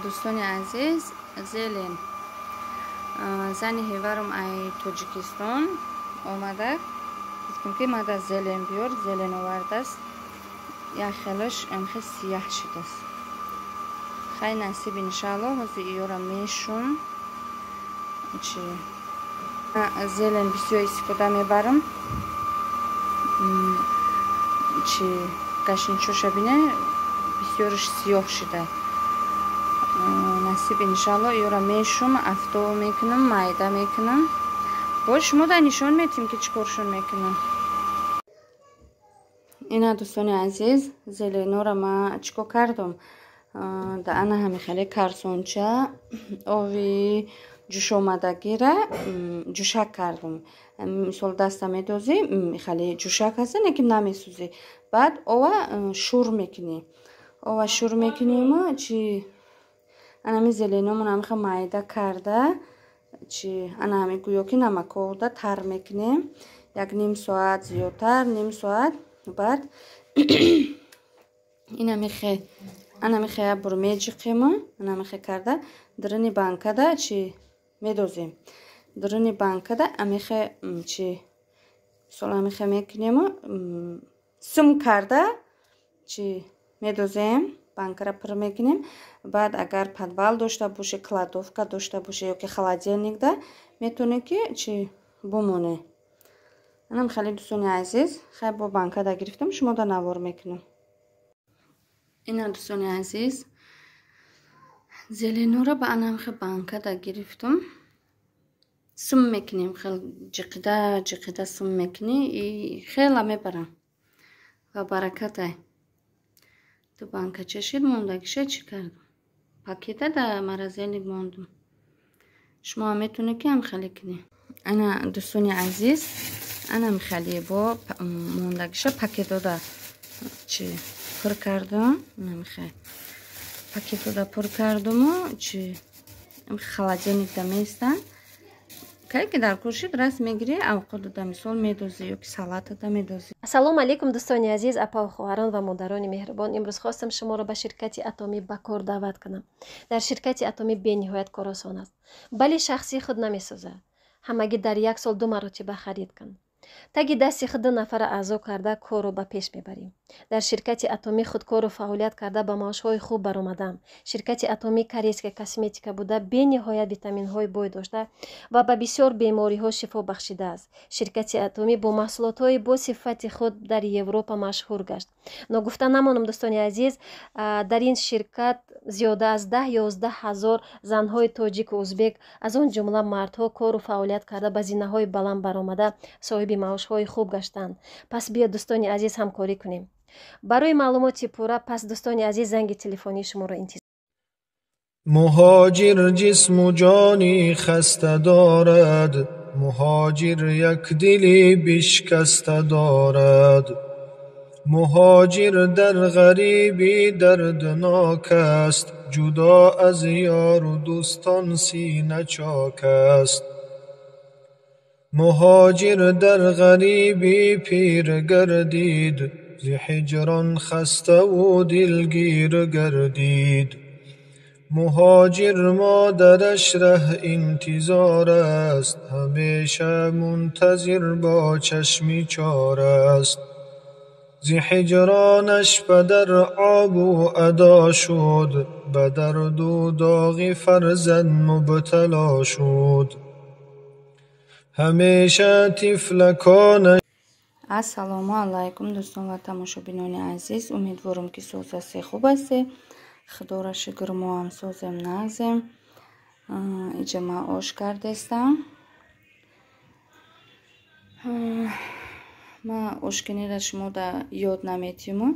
Дӯстони азиз, зелен зани ҳеварам ай Тоҷикистон омада, гуфтем, ки мада зелен биёр, зелен овардааст. Як хелаш амхе сияҳ шудааст. Хай, насиб, иншаалло, ҳозир иёра мешум. Чи зелен бисёр истифода мебарам. Чи гашничоша бине, бисёрш сиёҳ шуда. Насиб, иншаалло, иёра мешум, афтов мекунам, майда мекунам, боз шумо да нишон метим, ки чӣ коршон мекунам. Ина, дӯстони азиз, зеленора ма чӣ кор кардам? Да ана ҳами хеле карсонча ови ҷӯшомадагира ҷӯшак кардам. Мисол, даста медозӣ, хеле ҷӯшак ҳаста, не ки намесӯзӣ. Баъд ова шур мекунӣ, ова шур мекунима, чи анами зеленомон амиха майда карда, чи ана ҳами гӯё ки намакода тар мекунем як ним соат, зиёдтар ним соат. Баъд инамихе, анамихе як бор меҷиқему, анамихе карда даруни банкада чи медозем. Даруни банкада амихе, чи мисол, амихе мекунему, сум карда чи медозем, банкара пур мекунем. Баъд агар подвал дошта боше, кладовка дошта боше ёки холодильникда метавонӣ, ки чи бумонӣ. Анам хеле, дӯстони азиз, хай, бо банкада гирифтам, шумода навор мекунам. Ина, дӯстони азиз, зеленора ба анамхе банкада гирифтам, сум мекунем, хел ҷиқида ҷиқида сум мекунӣ и хела мебарам ва баракатай. Ду банка чашид, мондагиша чӣ кардам? Пакета да морозильник мондум. Шумо ҳам метавонед, ки ҳам хеле кунед. Ана, дӯстони азиз, анам хеле бо мондагиша пакетода чи пур кардам, анамихе пакетода пур кардуму, чи холодильникда меистанд. Кай ки дар кор шид, раст мегирӣ, авқотода, мисол, медозӣ ёки салатада медозӣ. Ассалому алайкум, дӯстони азиз, апаву хоҳарон ва модарони меҳрубон! Имрӯз хостам шуморо ба ширкати Атомӣ ба кор даъват кунам. Дар ширкати Атомӣ бениҳоят кор осон аст, бале, шахсии худ намесӯзад. Ҳамагӣ дар як сол ду маротиба харид кун. Таги дасти худ ду нафара аъзо карда, корро ба пеш мебарем. Дар ширкати Атомӣ худкору фаъолият карда, ба маошҳои хуб баромадам. Ширкати Атомӣ корейская косметика буда, бениҳоят витаминҳои бой дошта ва ба бисёр бемориҳо шифо бахшидааст. Ширкати Атомӣ бо маҳсулотҳои бо сифати худ дар Европа машҳур гашт. Ногуфта намонам, дӯстони азиз, дар ин ширкат зиёда аз 10-11 ҳазор занҳои тоҷику узбек, аз он ҷумла мардҳо, кору фаъолият карда, ба зинаҳои баланд баромада, соҳиби маошҳои хуб гаштанд. Пас биё, дӯстони азиз, ҳамкорӣ кунем. Барои маълумоти пурра, пас, дӯстони азиз, занги телефонии шуморо интизор. مهاجر جسم و جانی خسته دارد، مهاجر یک دلی بشکسته دارد. مهاجر در غریبی دردناک است، جدا از یار و دوستان سینه چاک است. مهاجر در غریبی پیر گردید، ز هجران خسته و دلگیر گردید. مهاجر مادرش ره انتظار است، همیشه منتظر با چشمی چار است. ز هجرانش پدر آب و ادا شد، به درد و داغ فرزند مبتلا شد. همیشه طفلکانش Ассалому алайкум, дӯстон ва тамошобинони азиз! Умедворам, ки соз ҳастед, хуб ҳастед. Худоро шукр, мо ҳам созем, нағзем. Иҷа ман ош кардестам. Ман ошкиниро шумо да ёд наметиму,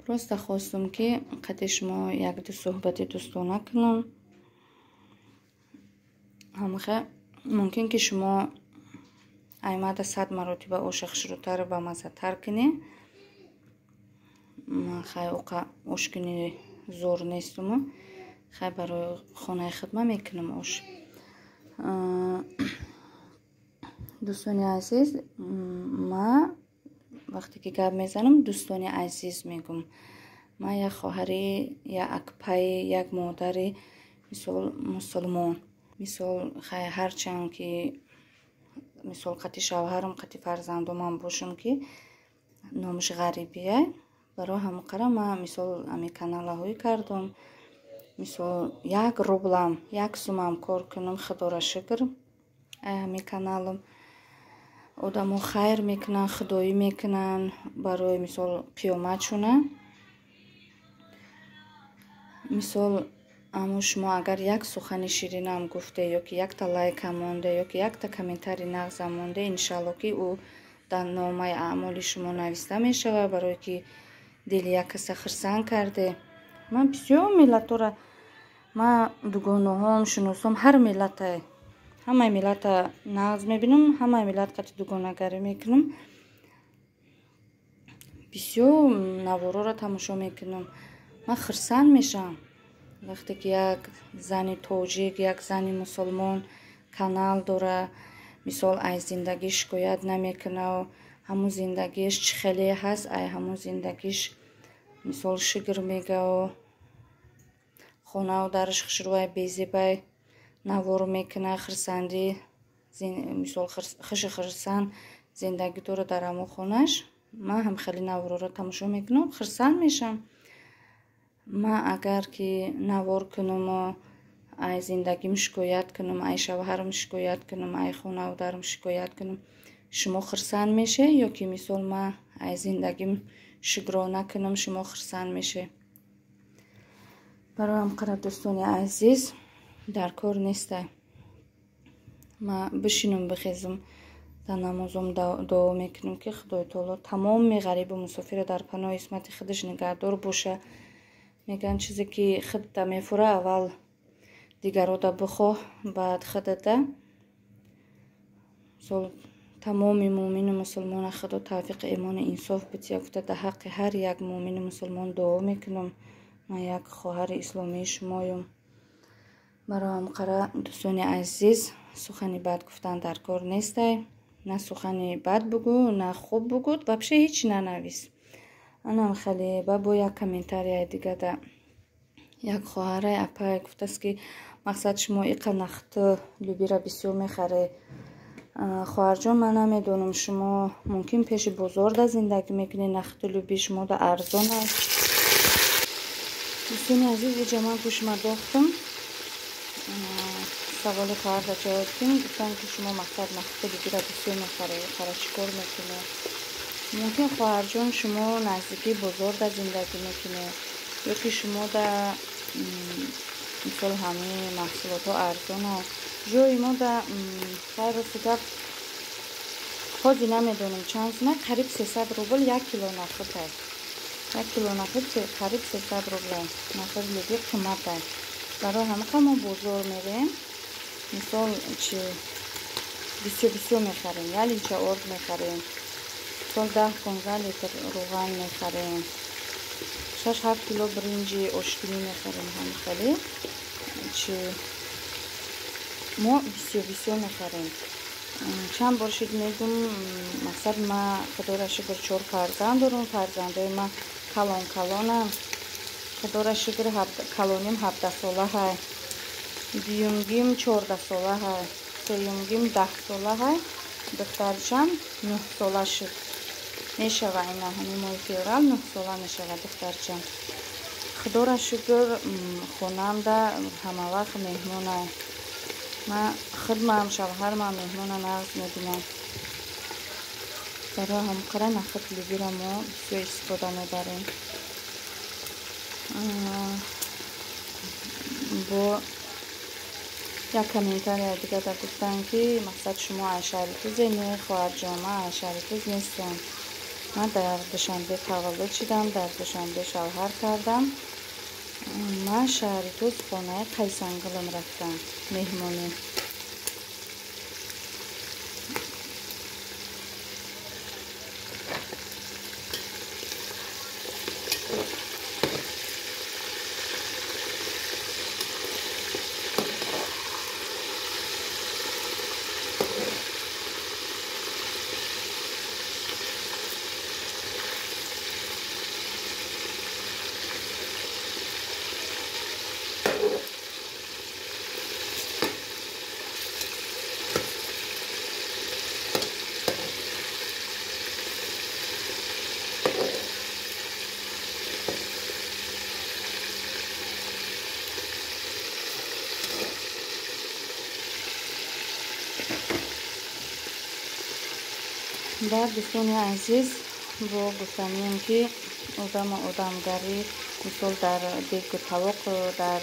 просто хостум, ки қади шумо якду суҳбати дӯстона кунам. Ҳамахе мумкин, ки шумо аймада 100 маротиба оша хушрӯтару бамаззатар кунед. Ман хай оқа ошкини зор нестуму, хай, барои хонаи худма мекунам ош. Дӯстони азиз, ма вақте ки гап мезанам, дӯстони азиз мегӯм. Ман як хоҳари, як акпаи, як модари мисол мусулмон. Мисол ҳарчанд ки мисол қати шавҳарам, қати фарзандомам бошам, ки номаш ғарибия, барои ҳамон қара ман мисол ҳамин каналаҳое кардам. Мисол як рублам, як сумам кор кунам, худоро шукр, ай ҳамин каналам одамо хайр мекунанд, худоӣ мекунанд барои мисол қиёматшона. Мисол аммо шумо агар як сухани ширинам гуфте, ё ки якта лайкам монде, ё ки якта комментари нағзам монде, иншалло ки ӯ дар номаи аъмоли шумо нависта мешавад, барое ки дили як каса хурсанд карде. Ман бисёр миллатора, ман дугонаҳом, шиносом ҳар миллата, ҳамаи миллата нағз мебинам, ҳамаи миллат қати дугонагарӣ мекунам. Бисёр навороро тамошо мекунам. Ман хурсанд мешавам вақте ки як зани тоҷик, як зани мусулмон канал дора, мисол ай зиндагӣ шикоят намекунад, ҳамун зиндагиш чӣ хеле ҳаст, ай ҳамун зиндагиш мисол шукр мегӯяд, хонаву дараш хушрӯай, безебай навор мекунад, хурсандӣ, мисол хуши хурсанд зиндагӣ дорад дар ҳамон хонаш. Ман ҳам хеле навороро тамошо мекунам, хурсанд мешавам. Ман агар ки навор кунаму ай зиндагим шикоят кунам, ай шавҳарам шикоят кунам, ай хонаву дарам шикоят кунам, шумо хурсанд мешед? Ё ки мисол ман ай зиндагим шукрона кунам, шумо хурсанд мешед? Барои ҳам қара дӯстони азиз, дар кор нестай. Ман бишинам, бихезам, дар намозом дуо мекунам, ки Худои таоло тамоми ғарибу мусофирро дар паноҳи исмати худаш нигаҳдор боша. Мегӯянд чизе ки худта мефура, аввал дигарода бихоҳ, баъд худата. Мисол тамоми муъмину мусулмона Худо тавфиқи имону инсоф бития гуфта дар ҳаққи ҳар як муъмину мусулмон дуо мекунам. Ман як хоҳари исломии шумоюм. Барои ҳам қара дӯстони азиз, сухани бад гуфтан дар кор нестай. На сухани бад бугӯ, на хуб бугӯ, вообще ҳеҷ нанавис. Анам хеле ба бо як комментарияи дига да як хоҳарай апай гуфтааст, ки мақсад шумо иқа нахту любира бисёр мехаред. Хоҳарҷон, ман намедонам, шумо мумкин пеши бозорда зиндагӣ мекунед, нахту люби шумода арзон аст. Дӯстони азиз, иҷа ман гӯшма дохтам. Саволи хоҳарда ҷавоб дидем. Гуфтанд, ки шумо мақсад нахту любира бисёр мехаред, хара чӣ кор мекунед? Мумкин хоҳарҷон шумо наздикии бозорда зиндагӣ мекунед, ё ки шумо да мисол ҳамаи маҳсулотҳо арзон аст. Ҷои мо да хайр рости гап ҳозир намедонам чанд сум, қариб 300 рубл як кило нахӯд аст. Як кило нахӯд қариб 300 рубл аст. Нахӯд луби қимат аст. Барои ҳамақа мо бозор мерем, мисол чи бисёр бисёр мехарем, як линча орд мехарем, мисол 10-15 литр равған мехарем, 6-7 кило биринҷи ошкинӣ мехарем. Ҳамихеле чи мо бисёр бисёр мехарем. Чанд бор шид мегум, мақсад ма худоро шукр 4 фарзанд дорам, фарзандои ма калон калонам. Худоро шукр калоним 17 сола ҳай, дуюмгим 14 сола ҳай, сеюмгим 10 сола ҳай, духтарчам 9 сола шуд. Мешава ина ҳамин моҳи феврал 9 сола мешава духтарчам. Худоро шукр хонамда ҳама вақт меҳмонай. Ман худмам, шавҳармам меҳмона нағз мебинам. Барои ҳамқара нахӯд любира мо бисёр истифода мебарем. Бо як комментария дига дар гуфтанд, ки мақсад шумо аз шаҳри Тузе? Не, хоҳарҷон, ман аз шаҳри Туз нестам. Ман дар Душанбе таваллуд шудам, дар Душанбе шавҳар кардам. Ман шаҳри Туз хонаи Қайсанғилам рафтам меҳмонӣ. Баъд, дӯстони азиз, бо гуфтанием, ки одаму одамгарӣ, мисол, дар дегу тавоқ, дар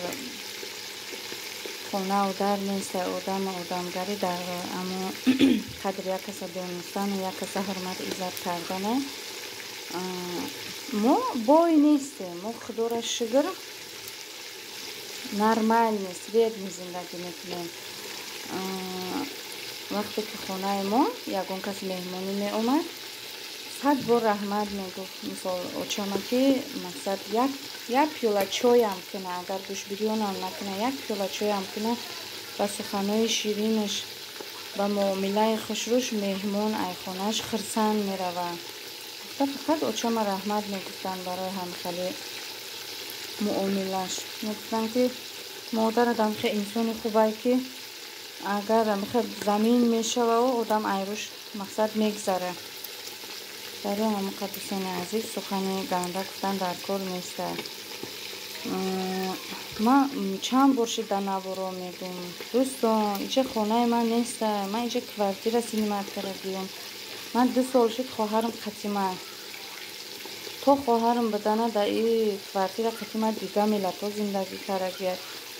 хонаву дар нест. Одаму одамгарӣ дар амо қадри як каса донистану як каса ҳурмат иззат кардане. Мо бой нестем, мо, худоро шукр, нормальный, средний зиндагӣ мекунем. Вақте ки хонаи мо ягон кас меҳмонӣ меомад, 100 бор раҳмат мегуфт. Мисол, очама, ки мақсад як пиёла чойам куна, агар гӯшбирёнам накуна, як пиёла чойам куна, ба суханои ширинаш, ба муомилаи хушрӯш меҳмон айхонааш хирсанд меравад. Гуфта, фақат очама раҳмат мегуфтанд барои ҳамхели муомилаш. Мегуфтанд, ки модарат ҳамхел инсони хубае, ки агар ҳамхел замин мешавау, одам айрӯш мақсад мегзара. Барои ҳамон, дӯстони азиз, сухани ганда гуфтан дар кор неста. Ман чанд бор шида наворо мегӯм: дӯстон, иҷа хонаи ман неста, ман иҷа квартира снимать кардагиём. Ман 2 сол шуд хоҳарам қатима. То хоҳарам будана дар и квартира қатима дига миллатҳо зиндагӣ кардагия: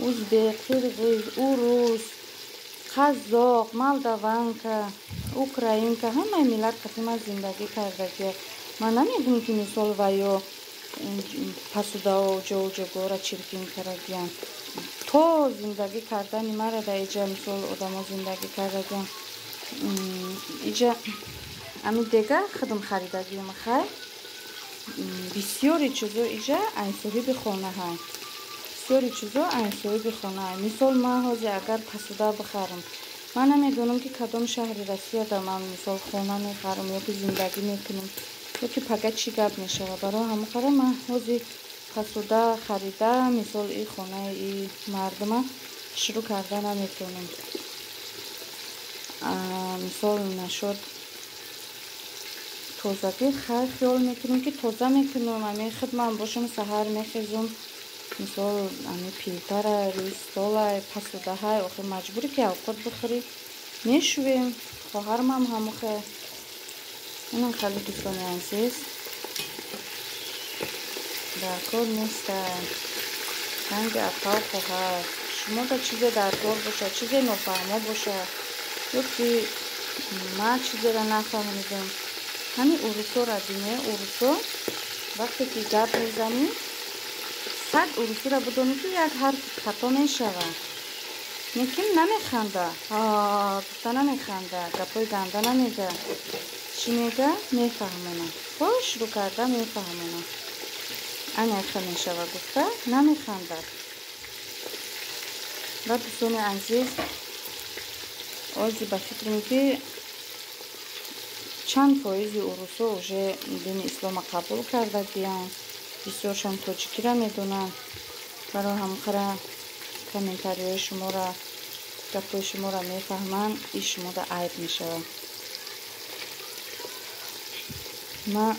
узбек, қирғиз, урус, қазоқ, молдаванка, украинка, ҳамаи миллат қатима зиндагӣ кардагия. Ман намегӯм, ки мисол, ваё посудао ҷову ҷогоҳро чиркин кардагиян. То зиндагӣ кардани мара дар иҷа, мисол, одамо зиндагӣ кардагиян. Иҷа ами дега худам харидагиам. Хай, бисёри чизо иҷа ай соҳиби хонаҳай, бисёри чизо ай соҳиби хонаҳай. Мисол, ман ҳозир агар посуда бихарам, ман намедонам, ки кадом шаҳри Россияда ман, мисол, хона мехарам ё ки зиндагӣ мекунам, ё ки пага чӣ гап мешавад. Барои ҳамон қадр ман ҳозир посуда харида, мисол, и хонаи и мардума шурӯъ карда наметавонам. Мисол, нашуд тозагӣ, хай, хиёл мекунам, ки тоза мекунам. Ами хидмам бошам, саҳар мехезум, мисол, ами плитара, рӯи столай, посудаҳай, охир маҷбурӣ, ки авқот бихӯрӣ, мешӯем. Хоҳармам ҳамохе. Инам хеле, дӯстони азиз, дар кор неста ранги апау хоҳар. Шумо да чизе дар кор бошад, чизе нофаҳмо бошад, ё ки ман чизеро нафаҳмидам, ҳамин урусоро бине. Урусо вақте ки гап мезанӣ, 100 урусиро бидонӣ, ки як ҳарфи хато мешавад, лекин намеханда, гуфта намеханда, гапҳои ганда намега. Чӣ мега? Мефаҳмона, хушрӯ карда мефаҳмона. Аняха мешава гуфта намехандад. Ва, дӯстони азиз, ози ба фикрам, ки чанд фоизи урусо уже дини ислома қабул кардагиянд, бисёршон тоҷикиро медонанд. Барои ҳамқара комментариҳои шуморо, гапҳои шуморо мефаҳманд, и шумода айб мешавад. Ман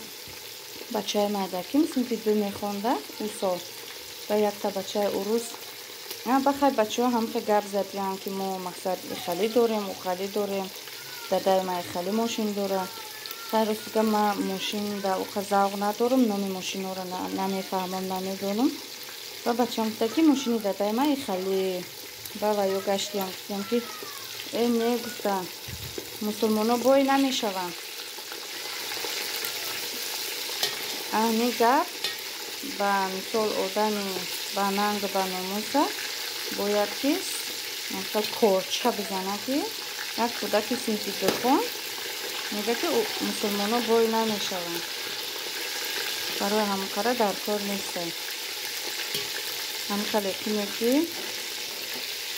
бачаи майдаким синфи ду мехонда ӯ сол ба якта бачаи урус бахай, бачаҳо ҳамхе гап задиянд, ки мо, мақсад, ихалӣ дорем, ухалӣ дорем, дадаи ма ихалӣ мошин дора. Хай, ростига, ман мошин ба уқа завқ надорам, номи мошинҳоро намефаҳмам, намедонам. Ва бачаам гуфта, ки мошини дадаи ма ихалӣ. Ба ваё гаштиям, гуфтам, ки э, не, гуфта, мусулмоно бой намешаванд. Ани гап ба мисол одами ба нангу ба номуса бояд, ки корча бизана, ки як кӯдаки синфи духон мега, ки мусулмоно бой намешаванд. Барои ҳамқара дар кор нестем. Ҳамхеле кине, ки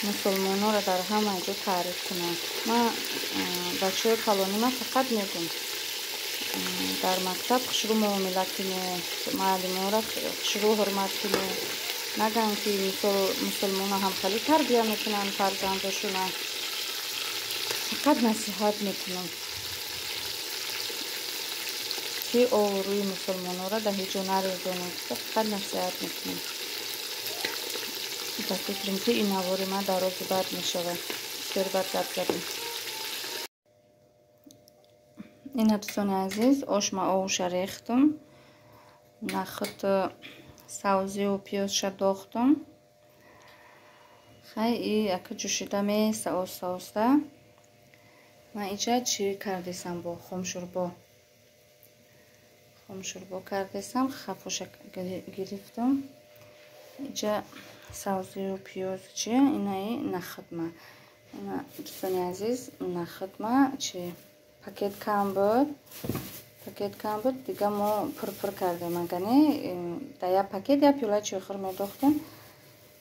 мусулмонҳоро дар ҳама ҷо таъриф кунанд. Ман бачаҳои калонима фақат мегӯм: дар мактаб хушрӯ муомила кунед, муаллимонро хушрӯ ҳурмат кунед. Нагӯянд, ки мисол, мусулмонҳо ҳамхеле тарбия мекунанд фарзандошона. Фақат насиҳат мекунам, ки обрӯи мусулмонҳоро дар ҳеҷ ҷо нарезонед. Фақат насиҳат мекунам. Ба фикрам, ки ин навори ман дарози бад мешавад, бисёр бад гап задем. Ина дӯстони азиз, ошма овша рехтум, нахӯд, савзию пиёзша дохтум. Хай, и ака ҷӯшида места оста оста. Ман иҷа чӣ кардесам? Бо хомшӯрбо, хомшӯрбо кардесам, хафоша гирифтум. Иҷа савзию пиёз чи, инаи нахӯдма. Ина, дӯстони азиз, нахӯдма чи, пакет кам буд, пакет кам буд, дига мо пурпур кардем. Агане дар як пакет як пиёла чойхӯр медохтем,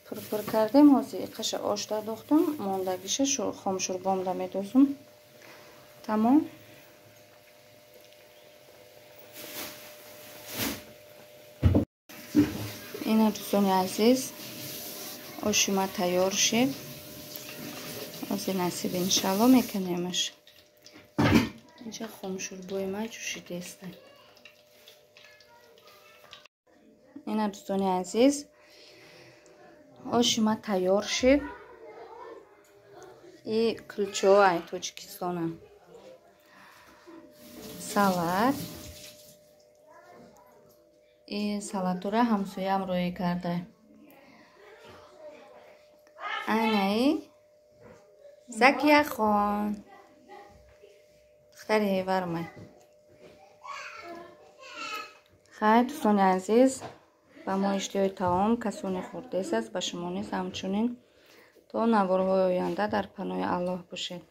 пурпур кардем. Ҳозир иқаша ошда дохтум, мондагиша хомшӯрбомда медозум. Тамом. Ина, дӯстони азиз, оши ма тайёр шид. Ҳозир насиб, иншалло, мекунемаш. Инҷа хомшӯрбои ма ҷӯшидеста. Ина, дӯстони азиз, оши ма тайёр шид. И кулчо ай Тоҷикистона, салат. И салатура ҳамсоям рӯӣ карда. Анаи Закияхон, духтари ҳевармай. Хай, дӯстони азиз, ба мо иштиҳои таом касоне хӯрдест аст, ба шумо низ ҳамчунин. То наворҳои оянда дар паноҳи Аллоҳ бошед.